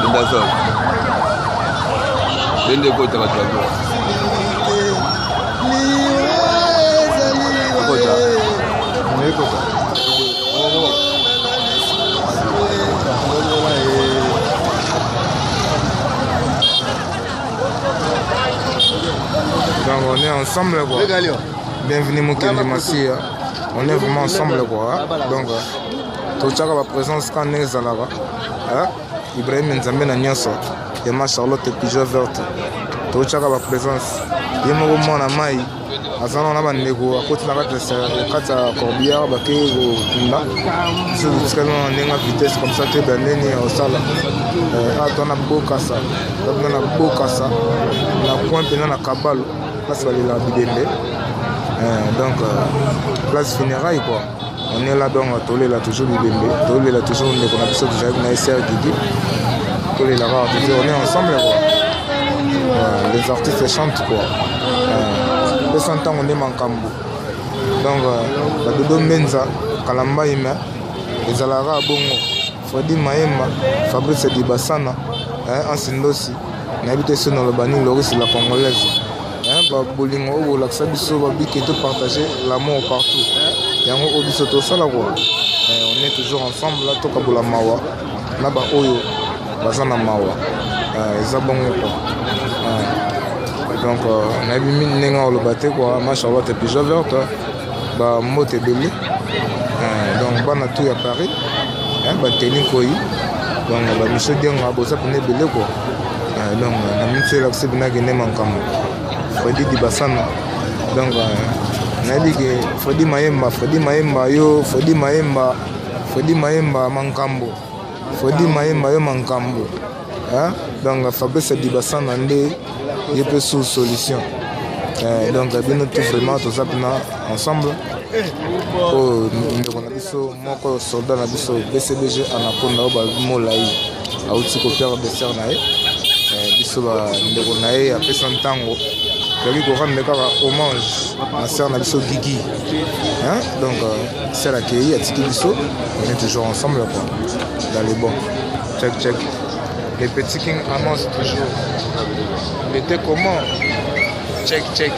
Ndazol. Bende ekota bato bato. Ekota. Ekota. Donc on est ensemble quoi. Bienvenue Mukendi Masia. On est vraiment ensemble quoi. Donc totiaka ba présence quand ndenge ezalaka. Ibrahim Nzambe na nyonso. Yama Charlotte Pigeon verte. Totiaka ba présence. Ye moko mwana mai aza na bandeko akoti na kati ya corbillard bakei kokunda biso totikali na ndenge ya vitesse comme ça toyeba ndeni ya kosala awa toa na bokasa toa na bokasa na coin mpenza na kabalo place balelaka bibembe donc place funéraille quoi. On est là donc tolela toujours bibembe, tolela toujours ndeko na biso tozalaki na ye sœur Guigui, tolela kaka toujours, on est ensemble quoi. Les artistes chantent quoi. Pesa ntango nde makambo. Donc badodo Mbenza, Kalambayi mais ezalaka bongo. Fredy Mayemba, Fabrice Dibasana, Ansi Ndosi, nayebi te soki naloba nini, Loris la Congolaise. Ba bolingo oyo bolakisa biso babike to partager l'amour partout. Yango oyo biso tosala quoi. On est toujours ensemble là, tokabola mawa na ba oyo baza na mawa. Eza bongo quoi. Donc nayebi mingi ndenge oloba te quoi, ma Charlotte Pigeon verte ba mbote ebele. Donc bana tout ya Paris, ba teni koi, donc ba Michel Dienga boza pene ebele quoi. Donc na minso elakisi bina kende makambo Fredy Dibasana. Donc nayebi ke Fredy Mayemba, Fredy Mayemba yo, Fredy Mayemba, Fredy Mayemba mankambo, Fredy Mayemba yo mankambo. Hein? Donc Fabrice Dibasana nde ye pe sous solution. Donc bino tout vraiment toza pena ensemble. Oh ndeko na biso moko soldat na biso BCBG Anaconda oyo ba molai auti ko perdre sœur na ye. Biso ba ndeko na ye apesa ntango toyaki ko rendre kaka hommage na sœur na biso Guigui. Hein? Donc sœur akei atiki biso, on est toujours ensemble quoi. Dans les bons. Check check. Les petits King annoncent toujours. Il était comment? Check check.